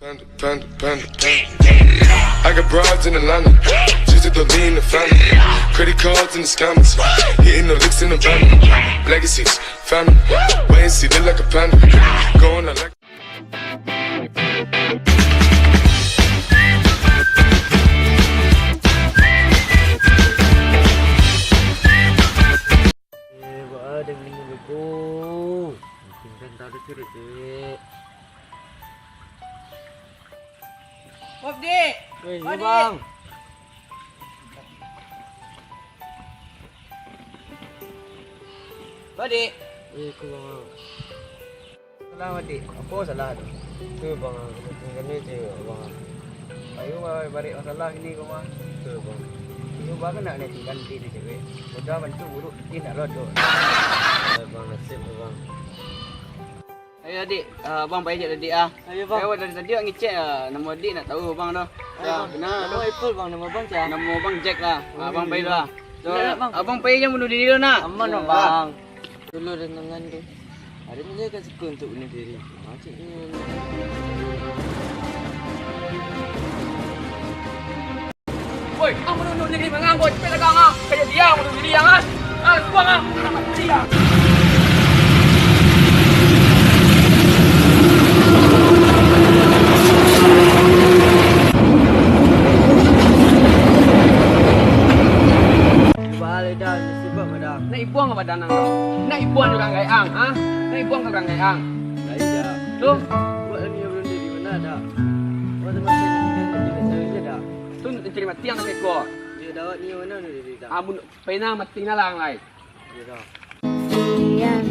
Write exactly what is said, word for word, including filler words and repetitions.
Panda, panda, panda, panda. I got broads in Atlanta, just to lean the family. Credit cards and the scammers, hitting the licks in the van. Legacies, family, wait and see, look like a panda. Going out like Eh, baa den minum ko? Mungkin kan tak ada cewek-cewek. Wap, Dik. Weh, Wap, iya, Dik. Bang. Wap, Dik. Weh, ko, Bang. Salah, Dik. Apo salah tu? Tu, Bang, kami tu, Bang. Ayo, ba-, barek masalah kini ko mah. Tu, Bang. Iyo, Bang, nak tinggal di sini, cewek. Udah bantu buruk, Dik, nak lo tu. Eh, Bang, nasib, Bang. Ayo, Dik. Ah, Abang pai jak, Dik, ah. Ayo, Bang. Ayo, dari tadi awak ngecek, ah, namo Dik nak tahu, Bang, tu. Ayo, Bang. Namo Ipul, Bang. Namo Abang sia? Namo Abang Jack lah. Ah, Abang pai dulu lah. So, Bang. Abang pai jan bunuh diri dulu, nak. Aman, Bang. Dulu renungan tu. Ada menjaga suka untuk bunuh diri. Macam ni. Woi, ang menuduh negeri manganggo, cepet lah kang, ah. Kaya dia bunuh diri, ang, ah. Ah, buang, ah. Selamat diri, ah. Balik dah, nasib badan. Nak ibuang ka badan ang tu? Nak ibuang urang gaek ang, ha? Nak ibuang ka urang gaek ang? Lai dah. Tu? Buat lagi yang belum jadi, benar dah. Buat teman saya ni, dia tak cari saya dah. Tu nak cari mati ang nak ekor. Dia dawat ni mana ni, dia dah. Amun pernah mati na lah ang lai. Dia dah. Kian